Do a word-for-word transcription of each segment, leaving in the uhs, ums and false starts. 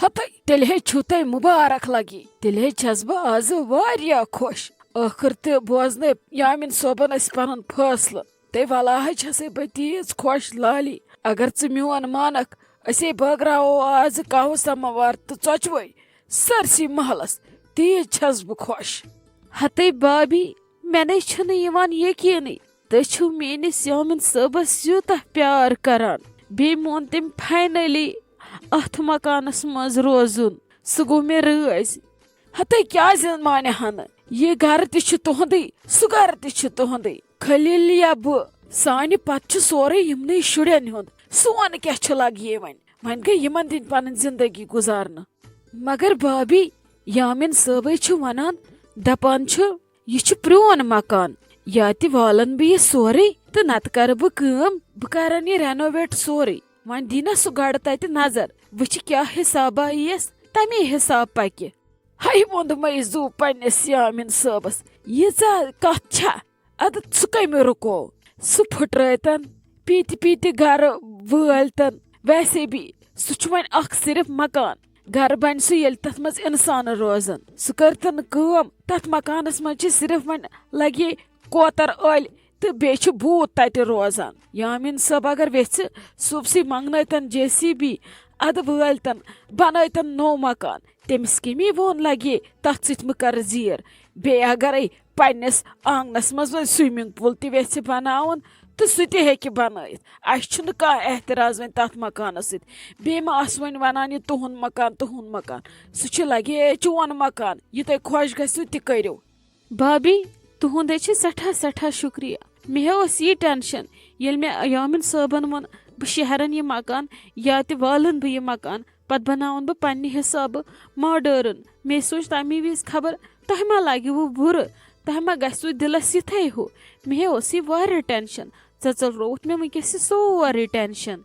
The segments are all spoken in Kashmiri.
ہتے، تیٚلہِ ہے چھُو تۄہہِ مُبارک لگی۔ تیٚلہِ ہے چھَس بہٕ آزٕ واریاہ خۄش۔ ٲخٕر تہِ بوزنٲے یامین صٲبن اَسہِ پنُن فٲصلہٕ۔ تہٕ ولاہے چھسے بہٕ تیٖژ خۄش لالی، اگر ژٕ میون مانکھ، أسے بٲگراوو آزٕ قہوٕ سماوار تہٕ ژۄچوے سٲرسٕے محلس۔ تیٖژ چھس بہٕ خۄش۔ ہتے بابی، مےٚ نے چھُنہٕ یِوان یقیٖنٕے، تُہۍ چھِو میٲنِس یامین صٲبس یوٗتاہ پیار کران۔ بیٚیہِ مون تٔمۍ فاینلی اتھ مکانس منٛز روزُن۔ سُہ گوٚو مےٚ رٲزۍ۔ ہتے کیازِ مانہِ ہا نہٕ؟ یہِ گرٕ تہِ چھُ تُہُنٛدُے، سُہ گرٕ تہِ چھُ تُہُنٛدُے۔ خلیل یا بہٕ، سانہِ پتہٕ چھُ سورُے یِمنٕے شُرٮ۪ن ہُنٛد۔ سون کیٛاہ چھُ لگہِ وۄنۍ؟ وۄنۍ گٔے یِمن دِنۍ پنٕنۍ زندگی گُزارنہٕ۔ مگر بابی، یامین صٲبے چھُ ونان، دپان چھُ، یہِ چھُ پرٛون مکان، یا تہِ والن بہٕ یہِ سورُے تہٕ نتہٕ کرٕ بہٕ کٲم، بہٕ کرن یہِ رینوویٹ سورُے۔ وۄنۍ دی نا سُہ گۄڈٕ تتہِ نظر، وٕچھِ کیٛاہ حسابا یِیَس، تمی حساب پکہِ۔ ہے ووٚندمَے زُو پننِس یامین صٲبس، ییٖژاہ کتھ چھا؟ ادٕ سُہ کمہِ رُکو؟ سُہ پھُٹرٲوتن، پیٖتہِ پیٖتہِ گرٕ وٲلتن۔ ویسے بھی سُہ چھُ وۄنۍ اکھ صرف مکان۔ گرٕ بنہِ سُہ ییٚلہِ تتھ منٛز انسان روزن۔ سُہ کٔرتن کٲم، تتھ مکانس منٛز چھِ صرف وۄنۍ لگے کوتر ٲلۍ تہٕ بیٚیہِ چھِ بھوٗت تتہِ روزان۔ یامین صٲب اگر ویژھِ، صوبسٕے منگنٲوتن جے سی بی، ادٕ وٲلتن، بنٲوتن نوٚو مکان۔ تٔمِس کٔمی ووٚن لگہِ تتھ سۭتۍ مہٕ کر زیٖر۔ بیٚیہِ اگرے پننِس آنگنس منٛز وۄنۍ سوئمنگ پول تہِ ویژھِ بناوُن تہٕ سُہ تہِ ہیٚکہِ بنٲیِتھ۔ اسہِ چھُنہٕ کانٛہہ اعتراض وۄنۍ تتھ مکانس سۭتۍ۔ بیٚیہِ ما آسہٕ وۄنۍ ونان، یہِ تُہُنٛد مکان، تُہُنٛد مکان۔ سُہ چھُ لگہِ، "اے، چون مکان، یہِ تۄہہِ خۄش گژھِوٕ تہِ کٔرِو۔" بابی، تُہُنٛد ہے چھِ سٮ۪ٹھاہ سٮ۪ٹھاہ شُکریہ۔ مےٚ ہے اوس یی ٹٮ۪نشَن، ییٚلہِ مےٚ یامِن صٲبَن ووٚن، بہٕ شہرَن یہِ مکان یا تہِ والَن بہٕ یہِ مکان، پَتہٕ بَناوَن بہٕ پنٛنہِ حِسابہٕ ماڈٲرٕن۔ مےٚ سوٗنٛچ تَمی وِزِ خبر تۄہہِ ما لَگِوٕ بُرٕ، تۄہہِ ما گژھِوٕ دِلَس یِتھَے ہیوٗ۔ مےٚ ہے اوس یہِ واریاہ ٹٮ۪نشَن، ژےٚ ژٔلرووُتھ مےٚ وٕنۍکٮ۪س یہِ سورُے ٹٮ۪نشَن۔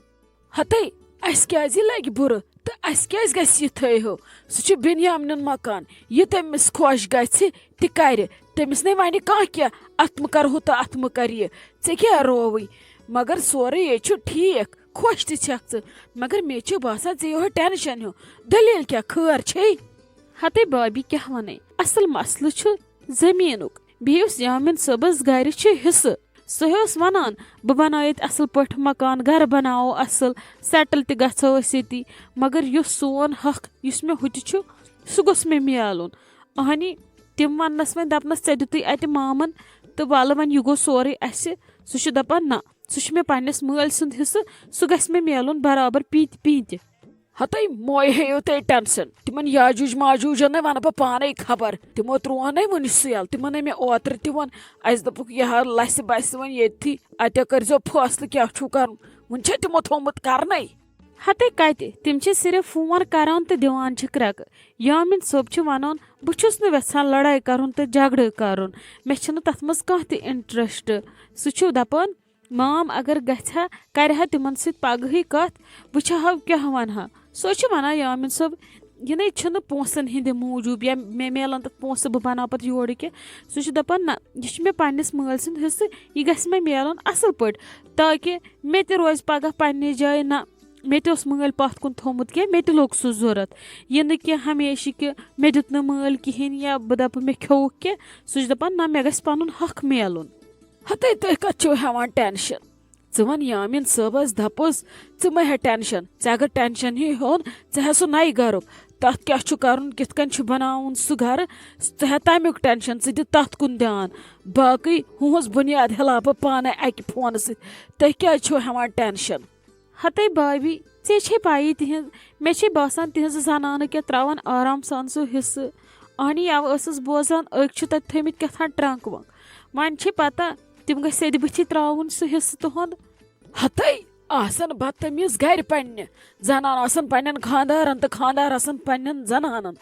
ہتے، اسہِ کیازِ لگہِ بُرٕ تہٕ اسہِ کیازِ گژھِ یِتھے ہیو؟ سُہ چھُ بنیامنُن مکان، یہِ تٔمِس خۄش گژھِ تہِ کرِ۔ تٔمِس نے ونہِ کانٛہہ کینٛہہ، اتھ مہٕ کر ہُہ تہٕ اتھ مہٕ کر یہِ۔ ژےٚ کیٛاہ رووٕے؟ مگر سورُے یے چھُ ٹھیٖک، خۄش تہِ چھکھ ژٕ۔ مگر مےٚ چھُ باسان ژےٚ یِہوے ٹینشن ہیو۔ دٔلیٖل کیٛاہ خٲر چھے؟ ہتے بابی کیٛاہ ونے، اصل مسلہٕ چھُ زٔمیٖنُک۔ بیٚیہِ اوس یامین صٲبس گرِ چھُ حصہٕ۔ سُہ اوس ونان، بہٕ بناو ییٚتہِ اصل پٲٹھۍ مکان، گرٕ بناوو اصل، سیٹل تہِ گژھو أسۍ ییٚتی۔ مگر یُس سون حق، یُس مےٚ ہُتہِ چھُ، سُہ گوٚژھ مےٚ میلُن۔ اہنی، تِم وننس وۄنۍ، دپنس، ژےٚ دِتُے اتہِ مامن تہٕ ولہٕ وۄنۍ یہِ گوٚو سورُے اسہِ۔ سُہ چھُ دپان، نہ، سُہ چھُ مےٚ پننِس مٲلۍ سُنٛد حصہٕ، سُہ گژھِ مےٚ میلُن برابر پیٖنتہِ پیٖنتہِ۔ ہتے موے ہیٚیِو تُہۍ ٹینشن، تِمن یاجوج ماجوجن نے ونہٕ بہٕ پانے خبر، تِمو ترٛوو نے وُنہِ سُہ یلہٕ، تِمن نے مےٚ اوترٕ تہِ ووٚن، اسہِ دوٚپُکھ یہِ ہا لسہِ بسہِ وۄنۍ ییٚتھی، اتہِ کٔرۍزیو فٲصلہٕ کیٛاہ چھُو کرُن، وُنہِ چھا تِمو تھوٚومُت کرنے؟ ہتے کتہِ، تِم چھِ صرف فون کران تہٕ دِوان چھِ کرٛٮ۪کہٕ۔ یامین صٲب چھُ ونان، بہٕ چھُس نہٕ یژھان لڑٲے کرُن تہٕ جھگڑٕ کرُن، مےٚ چھُنہٕ تتھ منٛز کانٛہہ تہِ انٹرسٹ۔ سُہ چھُ دپان، مام اگر گژھِ ہا، کرِ ہا تِمن سۭتۍ پگہٕے کتھ، وٕچھِ ہا کیٛاہ ونہٕ ہا۔ سُہ چھُ ونان، یامین صٲب، یہِ نے چھُنہٕ پونٛسن ہٕنٛدِ موٗجوٗب یا مےٚ میلن تتھ پونٛسہٕ، بہٕ بناو پتہٕ یورٕ کینٛہہ۔ سُہ چھُ دپان، نہ، یہِ چھُ مےٚ پننِس مٲلۍ سُنٛد حصہٕ، یہِ گژھِ مےٚ میلُن اصل پٲٹھۍ، تاکہِ مےٚ تہِ روزِ پگاہ پننہِ جایہِ۔ نہ، مےٚ تہِ اوس مٲلۍ پتھ کُن تھوٚومُت کینٛہہ، مےٚ تہِ لوٚگ سُہ ضوٚرتھ۔ یہِ نہٕ کینٛہہ ہمیشہِ کہِ مےٚ دیُت نہٕ مٲلۍ کِہینۍ یا بہٕ دپہٕ مےٚ کھیوٚوُکھ کینٛہہ۔ سُہ چھُ دپان، نہ، مےٚ گژھِ پنُن حق میلُن۔ ہتے تُہۍ کتھ چھِو ہٮ۪وان ٹینشن؟ ژٕ وَن یامین صٲبس دَپُس، ژٕ مہ ہےٚ ٹینشن، ژےٚ اگر ٹینشن ہی ہیوٚن، ژٕ ہےٚ سُہ نَیہِ گرُک۔ تَتھ کیٛاہ چھُ کَرُن، کِتھ کٔنۍ چھُ بَناوُن سُہ گرٕ، ژٕ ہےٚ تَمیُک ٹینشن، ژٕ دِ تَتھ کُن دیان۔ باقٕے ہُہٕنٛز بُنیاد ہِلاو بہٕ پانَے اَکہِ فونہٕ سۭتۍ۔ تُہۍ کیٛازِ چھِو ہٮ۪وان ٹینشن؟ ہتے بابی، ژےٚ چھے پَیی تِہنٛز، مےٚ چھے باسان تِہنٛزٕ زنانہٕ کیٛاہ ترٛاوَن آرام سان سُہ حصہٕ۔ اہنی، یَوٕ ٲسٕس بوزان، أکۍ چھُ تَتہِ تھٲومٕتۍ کیٛاہ تھام ٹرنک ونک۔ وۄنۍ چھے پتہ، تِم گژھِ سیٚدِ بٕتھِ ترٛاوُن سُہ حصہٕ تُہُنٛد۔ ہتے آسن بدتمیز گرِ پننہِ، زنان آسن پننٮ۪ن خاندارن تہٕ خاندار آسن پننٮ۪ن زنانن۔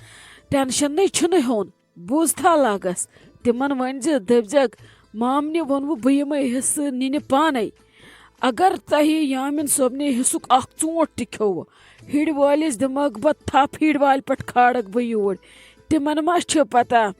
ٹینشن نے چھُنہٕ ہیوٚن، بوٗزتھا لاگس۔ تِمن ؤنۍ زِ، دٔپۍ زٮ۪کھ، مامنہِ ووٚنوٕ بہٕ یِمے حصہٕ نِنہِ پانے۔ اگر تۄہہِ یامین صٲبنہِ حصُک اکھ ژوٗنٹھ تہِ کھیوٚوٕ، ہِڑۍ وٲلِس دِمکھ بہٕ تھپھ، ہِڑۍ والہِ پٮ۪ٹھ کھالکھ بہٕ یوٗرۍ۔ تِمن ما چھِ پتہ؟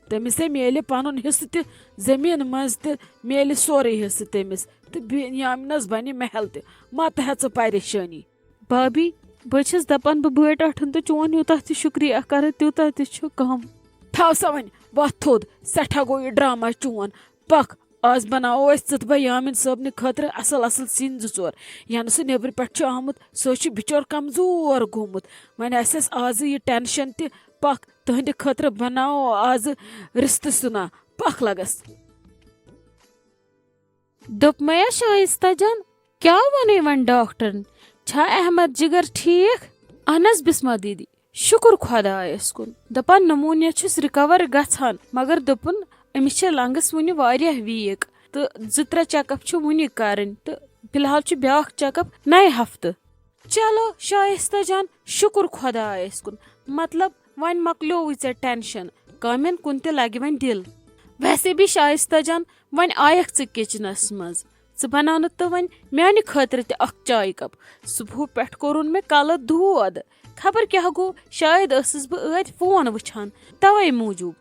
تٔمِس ہے میلہِ پنُن حصہٕ تہِ زٔمیٖن منٛز تہٕ میلہِ سورُے حصہٕ تٔمِس تہٕ بنیامینس بنہِ محل تہِ۔ مہ تہ ہےٚ ژٕ پریشٲنی۔ بابی، بہٕ چھَس دَپان، بہٕ بٲٹۍ اَٹھُن تہٕ چون یوٗتاہ تہِ شُکریہ کَرٕ، تیوٗتاہ تہِ چھُ کَم۔ تھاو سا وۄنۍ، وۄتھ تھوٚد، سٮ۪ٹھاہ گوٚو یہِ ڈرامہ چون۔ پَکھ، آز بَناوو أسۍ ژٕ تہٕ بہٕ یامِن صٲبنہِ خٲطرٕ اَصٕل اَصٕل سِنۍ زٕ ژور۔ یَنہٕ سُہ نیٚبرٕ پٮ۪ٹھ چھُ آمُت، سُہ حظ چھُ بِچور کَمزور گوٚمُت۔ وۄنۍ آسٮ۪س آزٕ یہِ ٹٮ۪نشَن تہِ۔ پَکھ، تُہٕنٛدِ خٲطرٕ بَناوو آزٕ رِستہٕ سیُنا۔ پَکھ لَگَس۔ دوٚپمَے شایستہ جان، کیٛاہ ووٚنُے وۄنۍ ڈاکٹرن؟ چھا احمد جگر ٹھیٖک؟ اہن حظ بسمہ دیدی، شُکُر خۄدایَس کُن۔ دَپان نموٗنیا چھُس رِکَور گژھان، مگر دوٚپُن أمِس چھِ لنگس وُنہِ واریاہ ویٖک تہٕ زٕ ترٛےٚ چیک اپ چھِ وُنہِ کَرٕنۍ تہٕ فی الحال چھُ بیٛاکھ چیک اپ نَیہِ ہفتہٕ۔ چلو شایستہ جان، شُکُر خۄدایَس کُن، مطلب وۄنۍ مۄکلیووُے ژےٚ ٹینشن، کامٮ۪ن کُن تہِ لگہِ وۄنۍ دِل۔ ویسے بھی شایستہ جان، وۄنۍ آیکھ ژٕ کچنس منٛز، ژٕ بناونہٕ تہٕ وۄنۍ میانہِ خٲطرٕ تہِ اکھ چایہِ کپ۔ صبحہٕ پٮ۪ٹھ کوٚرُن مےٚ کلہٕ دود، خبر کیٛاہ گوٚو، شاید ٲسٕس بہٕ ٲدۍ فون وٕچھان، توے موٗجوٗب۔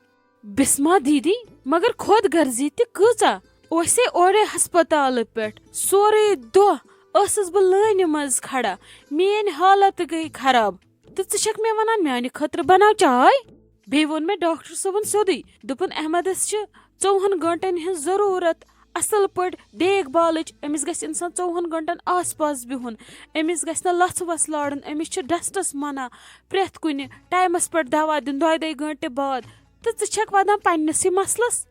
بسمہ دیدی، مگر خۄد غرضی تہِ کۭژاہ؟ اوسے اورے ہسپتالہٕ پٮ۪ٹھ سورُے دۄہ ٲسٕس بہٕ لٲنہِ منٛز کھڑا، میٲنۍ حالت گٔے خراب۔ تہٕ ژٕ چھکھ مےٚ ونان میانہِ خٲطرٕ بناو چاے؟ بیٚیہِ ووٚن مےٚ ڈاکٹر صٲبن سیوٚدُے، دوٚپُن احمدس چھِ ژوٚوُہن گٲنٹن ہٕنٛز ضروٗرت اصل پٲٹھۍ دیکھ بالٕچ، أمِس گژھِ انسان ژوٚوُہن گٲنٹن آس پاس بِہُن، أمِس گژھِ نہٕ لژھ وژھ لارُن، أمِس چھِ ڈسٹس منع، پرٛٮ۪تھ کُنہِ ٹایمس پٮ۪ٹھ دوا دیُن دۄیہِ دۄیہِ گٲنٹہِ بعد۔ تہٕ ژٕ چھکھ ودان پننِسٕے مسلس؟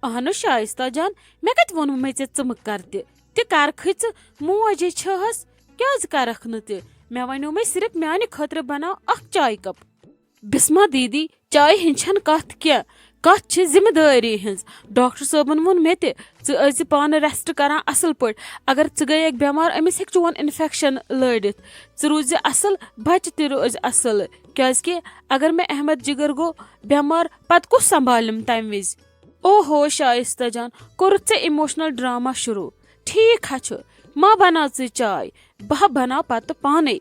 اہنُو شایستہ جان، مےٚ کتہِ ووٚنمے ژےٚ ژٕ مہٕ کر تہِ؟ تہِ کرکھٕے ژٕ، موج ہے چھہس، کیازِ کرکھ نہٕ تہِ؟ مےٚ ونیومے صرف میانہِ خٲطرٕ بناو اکھ چایہِ کپ۔ بسمہ دیدی، چایہِ ہٕنٛز چھنہٕ کتھ کینٛہہ، کتھ چھِ ذمہٕ دٲری ہٕنٛز۔ ڈاکٹر صٲبن ووٚن مےٚ تہِ، ژٕ ٲسۍ زِ پانہٕ ریسٹ کران اصل پٲٹھۍ، اگر ژٕ گٔیکھ بٮ۪مار أمِس ہیٚکہِ چون انفیکشن لٲرِتھ۔ ژٕ روٗزِ اصل، بچہِ تہِ روزِ اصل، کیازِ کہِ اگر مےٚ احمد جگر گوٚو بٮ۪مار، پتہٕ کُس سنبھالِم تمہِ وِزِ؟ اوہو شایستہ جان، کوٚرُتھ ژےٚ ایموشنل ڈرامہ شروع۔ ٹھیک ہا چھُ، ما بناو ژٕ چاے، بہٕ ہا بناو پتہٕ پانے۔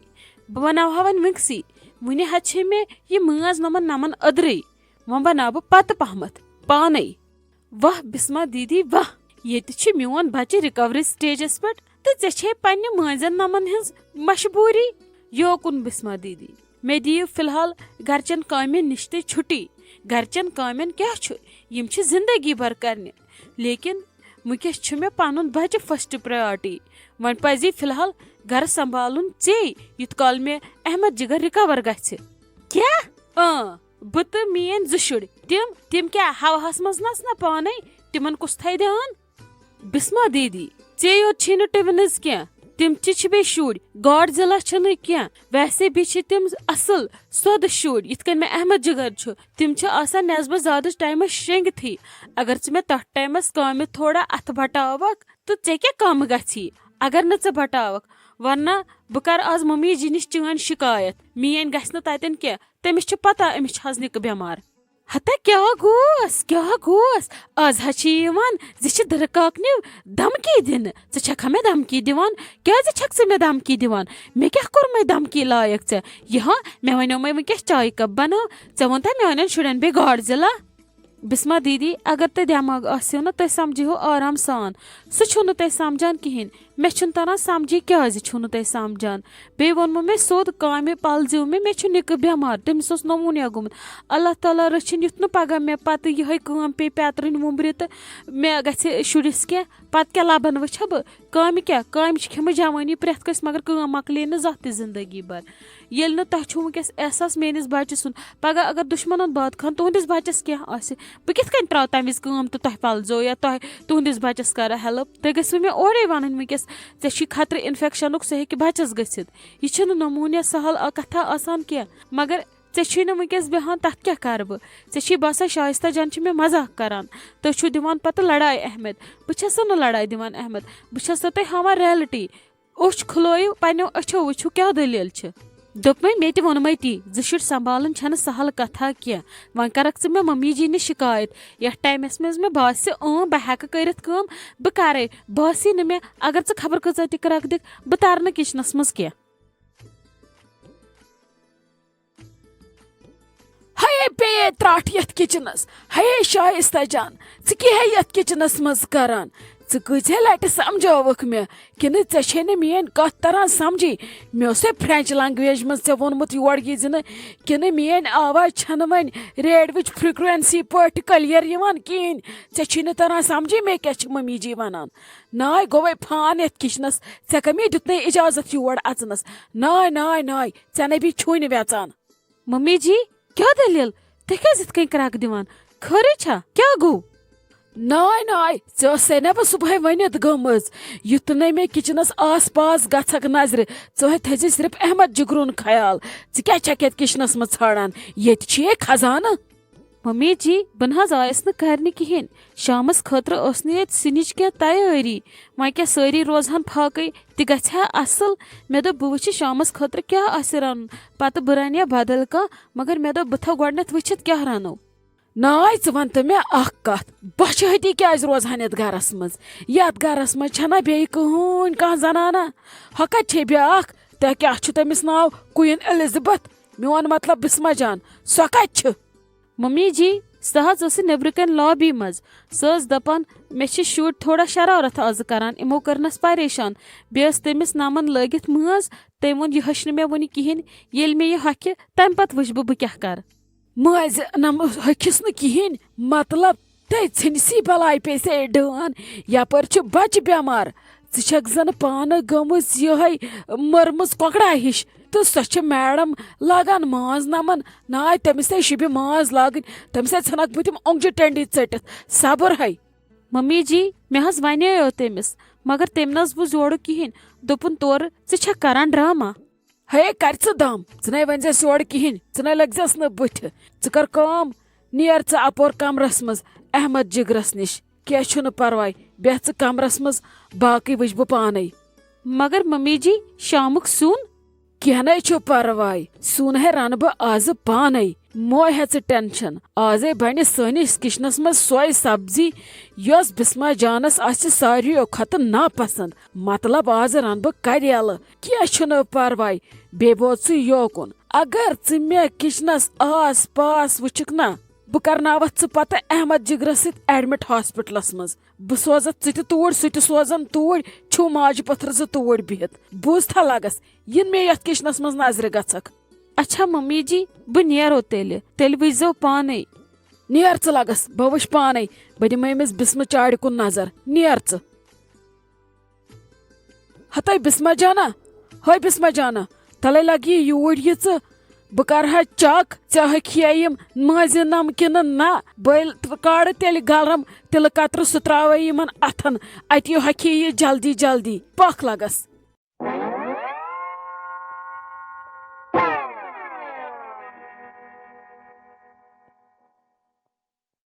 بہٕ بناوہا وۄنۍ وٕنکسٕے، وُنہِ ہا چھے مےٚ یہِ مٲنز نمن نمن أدرٕے۔ وۄنۍ بناو بہٕ پتہٕ پہمتھ پانے۔ واہ بسمہ دیدی واہ، ییٚتہِ چھُ میون بچہِ ریکوری سٹیجس پٮ۪ٹھ تہٕ ژےٚ چھے پننہِ مٲنزٮ۪ن نمن ہٕنٛز مشبوٗری۔ یوکُن بسمہ دیدی، مےٚ دِیِو فی الحال گرچٮ۪ن کامٮ۪ن نِش تہِ چھُٹی۔ گرچٮ۪ن کامٮ۪ن کیٛاہ چھُ، یِم چھِ زندگی بھر کرنہِ، لیکن وٕنکیٚس چھُ مےٚ پنُن بچہِ فرسٹ پرایورٹی۔ وۄنۍ پزی فی الحال گرٕ سنبھالُن ژے، یُتھ کال مےٚ احمد جگر ریکور گژھِ۔ کیٛاہ؟ اۭں، بہٕ تہٕ میٲنۍ زٕ شُرۍ، تِم، تِم کیٛاہ ہوہس منٛز نژنہ پانے؟ تِمن کُس تھایہِ دیان؟ بسمہ دیدی، ژے یوت چھی نہٕ ٹوِنز کینٛہہ، تِم تہِ چھِ بیٚیہِ شُرۍ۔ گاڈ زِلا چھِنہٕ کینٛہہ، ویسے بیٚیہِ چھِ تِم اصل سۄدٕ شُرۍ، یِتھ کٔنۍ مےٚ احمد جگر چھُ۔ تِم چھِ آسان نٮ۪صبس زیادٕ ٹایمس شیٚنگتھٕے۔ اگر ژٕ مےٚ تتھ ٹایمس کامہِ تھوڑا اتھٕ بٹاوکھ، تہٕ ژےٚ کیٛاہ کم گژھی اگر نہٕ ژٕ بٹاوکھ؟ ورنہ بہٕ کرٕ آز ممی جی نِش چٲنۍ شکایت، میٲنۍ گژھِ نہٕ تتٮ۪ن کینٛہہ، تٔمِس چھِ پتہ أمِس چھِ حظ نِکہٕ بٮ۪مار۔ ہتا کیٛاہ گوس، کیٛاہ گوس؟ آز ہا چھِ یِوان زِ چھِ دٕرٕ کاکنہِ دھمکی دِنہٕ۔ ژٕ چھکھا مےٚ دھمکی دِوان؟ کیٛازِ چھکھ ژٕ مےٚ دھمکی دِوان؟ مےٚ کیٛاہ کوٚرمَے دھمکی لایق ژےٚ؟ یہِ ہا، مےٚ وَنیومَے وٕنکیٚس چایہِ کپ بناو۔ ژےٚ ووٚنتھا میٛانٮ۪ن شُرٮ۪ن بیٚیہِ گاڈ زِلا؟ بسمہ دیدی، اگر تۄہہِ دٮ۪ماغ آسیو نہ، تُہۍ سمجھِہو آرام سان۔ سُہ چھُو نہٕ تۄہہِ سمجھان کِہیٖنۍ۔ مےٚ چھُنہٕ تران سمجھے کیٛازِ چھُو نہٕ تۄہہِ سمجھان۔ بیٚیہِ ووٚنمو مےٚ سیوٚد، کامہِ پلزیو مےٚ، مےٚ چھُ نِکہٕ بٮ۪مار، تٔمِس اوس نموٗنیا گوٚمُت۔ اللہ تعالیٰ رٔچھِنۍ یُتھ نہٕ پگاہ مےٚ پتہٕ یِہوٚے کٲم پیٚیہِ پیترٕنۍ وُمبرِ تہٕ مےٚ گژھِ شُرِس کینٛہہ، پتہٕ کیٛاہ لبن وٕچھٕ بہٕ؟ کامہِ کیٛاہ؟ کامہِ چھِ کھیٚمٕژ جوٲنی پرٛٮ۪تھ کٲنٛسہِ، مگر کٲم مۄکلے نہٕ زانٛہہ تہِ زندگی بھر۔ ییٚلہِ نہٕ تۄہہِ چھُو وٕنکیٚس احساس میٛٲنِس بچہِ سُنٛد، پگاہ اگر دُشمنن باد خان تُہنٛدِس بچس کینٛہہ آسہِ، بہٕ کِتھ کٔنۍ ترٛاوٕ تمہِ وِزِ کٲم تہٕ تۄہہِ پلزو یا تۄہہِ، تُہنٛدِس بچس کرٕ ہیلپ؟ تُہۍ گٔژھِو مےٚ اورے ونٕنۍ وٕنکیٚس، ژےٚ چھُے خطرٕ انفیکشنُک، سُہ ہیٚکہِ بچس گٔژھِتھ۔ یہِ چھُنہٕ نموٗنیا سہل اکھ کتھا آسان کینٛہہ، مگر ژےٚ چھُے نہٕ وٕنکیٚس بیٚہان، تتھ کیٛاہ کرٕ بہٕ؟ ژےٚ چھُے باسان شایستہ جان چھِ مےٚ مذاق کران، تُہۍ چھِو دِوان پتہٕ لڑاے اہمیت۔ بہٕ چھسو نہٕ لڑاے دِوان اہمیت، بہٕ چھسو تۄہہِ ہاوان ریلٹی۔ اوٚچھ کھُلٲیِو، پننیو أچھو وٕچھِو کیٛاہ دٔلیٖل چھِ۔ دوٚپمَے، مےٚ تہِ ووٚنمَے تی، زٕ شُرۍ سنبھالٕنۍ چھَنہٕ سہل کتھا کینٛہہ۔ وۄنۍ کرکھ ژٕ مےٚ ممی جی نِش شکایت۔ یتھ ٹایمس منٛز مےٚ باسہِ، اۭں، بہٕ ہٮ۪کہٕ کٔرِتھ کٲم، بہٕ کرے۔ باسی نہٕ مےٚ، اگر ژٕ خبر کۭژاہ تہِ کرکھ دِکھ، بہٕ ترٕ نہٕ کچنس منٛز کینٛہہ۔ ہیے پیٚیے ترٛٹھ یتھ کچنس۔ ہیے شایستہ جان، ژٕ کیٛاہ ہے یتھ کچنس منٛز کران؟ ژٕ کۭژاہ لٹہِ سمجھٲوکھ مےٚ، کِنہٕ ژےٚ چھے نہٕ میٲنۍ کتھ تران سمجھی؟ مےٚ اوسے فرینچ لنگویج منٛز ژےٚ ووٚنمُت یورٕ یہِ زِ نہٕ، کِنہٕ میٲنۍ آواز چھنہٕ وۄنۍ ریڈوٕچ فریکوینسی پٲٹھۍ کلیر یِوان کِہیٖنۍ؟ ژےٚ چھی نہٕ تران سمجھی مےٚ کیٛاہ چھِ ممی جی ونان؟ ناے گوٚوے فان یتھ کچنس، ژےٚ کمی دیُتنے اجازت یور اژنس؟ ناے، ناے، ناے، ژےٚ نبی چھُے نہٕ ویژان۔ ممی جی، کیٛاہ دٔلیٖل؟ تُہۍ کیٛازِ یِتھ کٔنۍ کرٛکھ دِوان؟ خٲرٕے چھا؟ کیٛاہ گوٚو؟ ناے ناے، ژےٚ ٲسے نہ بہٕ صبحٲے ؤنِتھ گٔمٕژ، یُتھ نَے مےٚ کچنس آس پاس گژھکھ نظرِ، ژٕ ہے تھٲیزِ صرف احمد جگرُن خیال۔ ژٕ کیٛاہ چھکھ یتھ کچنس منٛز ژھانڈان؟ ییٚتہِ چھُ یے خزانہٕ۔ ممی جی، بہٕ نہ حظ آیس نہٕ کرنہِ کِہینۍ۔ شامس خٲطرٕ ٲس نہٕ ییٚتہِ سِنِچ کینٛہہ تیٲری۔ وۄنۍ کیٛاہ سٲری روزہن فاقے؟ تہِ گژھِ ہا اصل۔ مےٚ دوٚپ بہٕ وٕچھِ شامس خٲطرٕ کیٛاہ آسہِ رنُن، پتہٕ بہٕ رنہٕ یا بدل کانٛہہ، مگر مےٚ دوٚپ بہٕ تھاوٕ گۄڈنیتھ وٕچھِتھ کیٛاہ رنو۔ ناے، ژٕ وَن تہٕ مےٚ اَکھ کَتھ، بۄچھِ ہتی کیٛازِ روزہَن یَتھ گَرَس منٛز؟ یَتھ گَرَس منٛز چھَنا بیٚیہِ کٕہٕنۍ کانٛہہ زَنانہ؟ ہۄ کَتہِ چھے بیٛاکھ؟ تۄہہِ کیٛاہ چھُ تٔمِس ناو؟ Queen Elizabeth؟ میون مطلب بسمہ جان، سۄ کَتہِ چھِ؟ ممی جی، سۄ حظ ٲس نیٚبرٕ کَنۍ لابی منٛز۔ سۄ ٲس دَپان، "مےٚ چھِ شُرۍ تھوڑا شرارت آزٕ کران، یِمو کٔرنَس پریشان۔" بیٚیہِ ٲس تٔمِس نَمَن لٲگِتھ مٲنٛز۔ تٔمۍ ووٚن، "یہِ ہیٚچھ نہٕ مےٚ وُنہِ کِہیٖنۍ، ییٚلہِ مےٚ یہِ ہۄکھِ، تَمہِ پتہٕ وٕچھِ بہٕ بہٕ کیٛاہ کرٕ۔" مٲنٛزِ نمہٕ ہۄکھِس نہٕ کِہیٖنۍ، مطلب، تٔتۍ ژھٕنۍ سی بلاے پیٚیہِ سے ڈٲن۔ یپٲرۍ چھِ بچہِ بٮ۪مار۔ ژٕ چھکھ زن پانہٕ گٔمٕژ یِہے مٔرمٕژ کۄکڑا ہِش۔ تہٕ سۄ چھِ میڈم لاگان مٲنٛز نمن۔ ناے، تٔمِس ہے شِبہِ مٲنٛز لاگٕنۍ، تٔمِس ہے ژھٕنکھ بہٕ تِم اوٚنٛگجہِ ٹنڈی ژٔٹِتھ۔ صبر ہے۔ ممی جی، مےٚ حظ ونییو تٔمِس، مگر تٔمۍ نہ حظ بوٗز یورُک کِہیٖنۍ۔ دوٚپُن، "تورٕ ژٕ چھکھ کران ڈرامہ۔" ہے، کر ژٕ دم، ژٕ نے ؤنۍ زٮ۪س یورٕ کِہیٖنۍ، ژٕ نے لٔگۍ زٮ۪س نہٕ بٕتھِ۔ ژٕ کر کٲم، نیر ژٕ اپور کمرس منٛز احمد جگرس نِش۔ کینٛہہ چھُنہٕ پرواے، بیٚہہ ژٕ کمرس منٛز، باقٕے وٕچھِ بہٕ پانے۔ مگر ممی جی، شامُک سیُن؟ کینٛہہ نے چھُ پرواے، سیُن ہے رنہٕ بہٕ آزٕ پانے۔ مہ ہےٚ ژٕ ٹینشن، آزے بنہِ سٲنِس کچنس منٛز سۄے سبزی، یۄس بسمہ جانس آسہِ ساروِیو کھۄتہٕ ناپسند۔ مطلب، آزٕ رنہٕ بہٕ کریلہٕ۔ کینٛہہ چھُنہٕ پرواے، بیٚیہِ ووت سُہ یوکُن۔ اگر ژٕ مےٚ کچنس آس پاس وٕچھکھ نا، بہٕ کرناوتھ ژٕ پتہٕ احمد جگرس سۭتۍ ایڈمٹ ہاسپٹلس منٛز۔ بہٕ سوزتھ ژٕ تہِ توٗرۍ، سُہ تہِ سوزن توٗرۍ، چھُو ماجہِ پٔتھرٕ زٕ توٗرۍ بِہِتھ۔ بوٗزتھا لگس، یِن مےٚ یتھ کچنس منٛز نظرِ گژھکھ۔ اچھا ممی جی، بہٕ نیرو تیٚلہِ، تیٚلہِ وٕچھزیو پانے۔ نیر ژٕ لگس، بہٕ وٕچھ پانے، بہٕ دِمہٕ أمِس بسمہٕ چاڑِ کُن نظر۔ نیر ژٕ۔ ہتے بسمہ جانا، ہے بسمہ جانا، تلے لگی یوٗرۍ یہِ ژٕ۔ بہٕ کرٕ ہا چک، ژےٚ ہیٚکھی یِم مٲنٛزِ نم کِنہٕ نہ۔ بٔلۍ تہٕ کاڑٕ تیٚلہِ گرم تِلہٕ قطرٕ، سُہ تراوے یِمن اتھن۔ اتی ہۄکھے یہِ جلدی جلدی۔ پکھ لگس۔